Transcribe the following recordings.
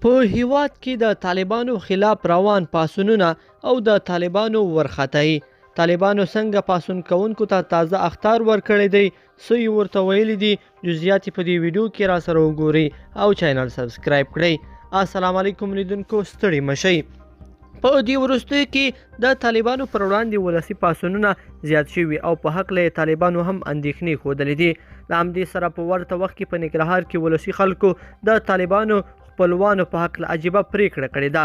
په هیواد کې د طالبانو خلاف روان پاڅونونه او د طالبانو ورخطایي. طالبانو څنګه پاڅون کوونکو ته تازه اخطار ورکړی دی، څه یې ورته ویلي دي، جزئیات یې په دې ویډیو کې راسره وګورئ او چینل سبسکرایب کړئ. السلام علیکم لیدونکو، ستړي مه شئ. په دې وروستیو کې د طالبانو پر وړاندې ولسي پاڅونونه زیات شوي او په هکله یې طالبانو هم اندېښنې ښودلې دي. له همدې سره په ورته وخت کې په ننګرهار کې ولسي خلکو د طالبانو خپلوانو په هکله عجیبه پرېکړه کړې ده.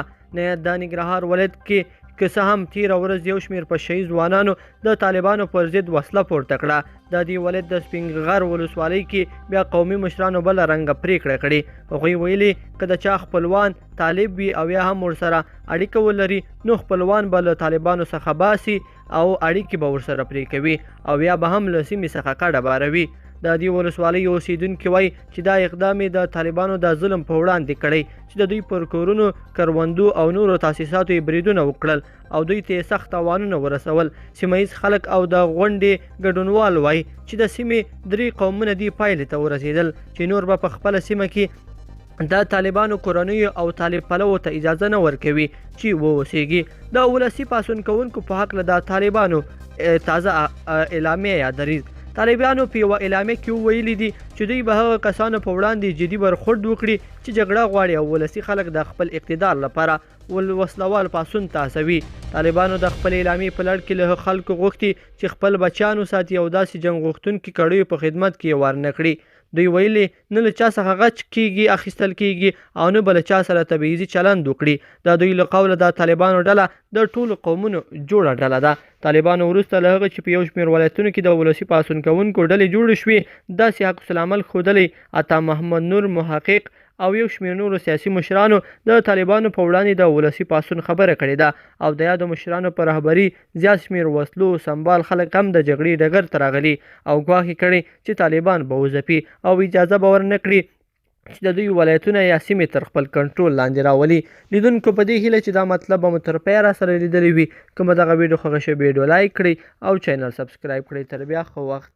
د ننګرهار ولایت کې که څه هم تیره ورځ یو شمېر پشه یي ځوانانو د طالبانو پر ضد وسله پورته کړه، د دې ولایت د سپین غر ولسوالۍ کې بیا قومي مشرانو بله رنګه پرېکړه کړې. هغوی ویلي که د چا خپلوان طالب وي او یا هم ورسره اړیکه ولري نو خپلوان به له طالبانو څخه باسي او اړیکې به ورسره پرې کوي او یا به هم له سیمې څخه کډه باروي. د دې ولسوالۍ اوسېدونکي وایي چې دا اقدام یې د طالبانو د ظلم په وړاندې کړی چې د دوی پر کورونو، کروندو او نورو تاسیساتو یې بریدونه وکړل او دوی ته یې سخت تاوانونه ورسول. سیمه ییز خلک او د غونډې ګډونوال وایي چې د سیمې درې قومونه دې پایلې ته ورسېدل چې نور به په خپله سیمه کې د طالبانو کورنیو او طالب پلوو ته اجازه نه ورکوي چې واوسیږي. د ولسي پاڅون کوونکو په هکله د طالبانو تازه اعلامیه یا دریځ. طالبانو په یوه اعلامیه کې ویلي دي چې دوی به هغه کسانو په وړاندې جدي برخورد وکړي چې جګړه غواړي او ولسي خلک د خپل اقتدار لپاره وسلوال پاڅون ته هڅوي. طالبانو د خپلې اعلامیې په لړ کې له خلکو غوښتي چې خپل بچیان وساتي او داسې جنګ غوښتونکي کړیو په خدمت کې یې ورنه کړي. دوی ویلي نه له چا څخه غچ کیږي اخیستل کیږي او نه به له چا سره تبعیضي چلند وکړي. د دوی له قوله د طالبانو ډله د ټولو قومونو جوړه ډله ده. طالبانو وروسته له هغه چې په یو شمېر ولایتونو کې د ولسي پاڅون کوونکو ډلې جوړې شوې داسې عکس العمل ښودلی. عطا محمد نور محقق او یو شمېر نورو سیاسي مشرانو د طالبانو په وړاندې د ولسي پاڅون خبره کړې ده او د یادو مشرانو په رهبري زیات شمېر وسلو سمبال خلک هم د جګړې ډګر ته راغلي او ګواښ یې کړی چې طالبان به وځپي او اجازه به ورنه کړي چې د دوی ولایتونه یا سیمې تر خپل کنټرول لاندې راولي. لیدونکو په دې هیله چې دا مطلب به مو تر پایه راسره لیدلی وي. که مو دغه ویډیو خوښه شوې، ویډیو لایک کړئ او چینل سبسکرایب کړئ. تر بیا ښه وخت.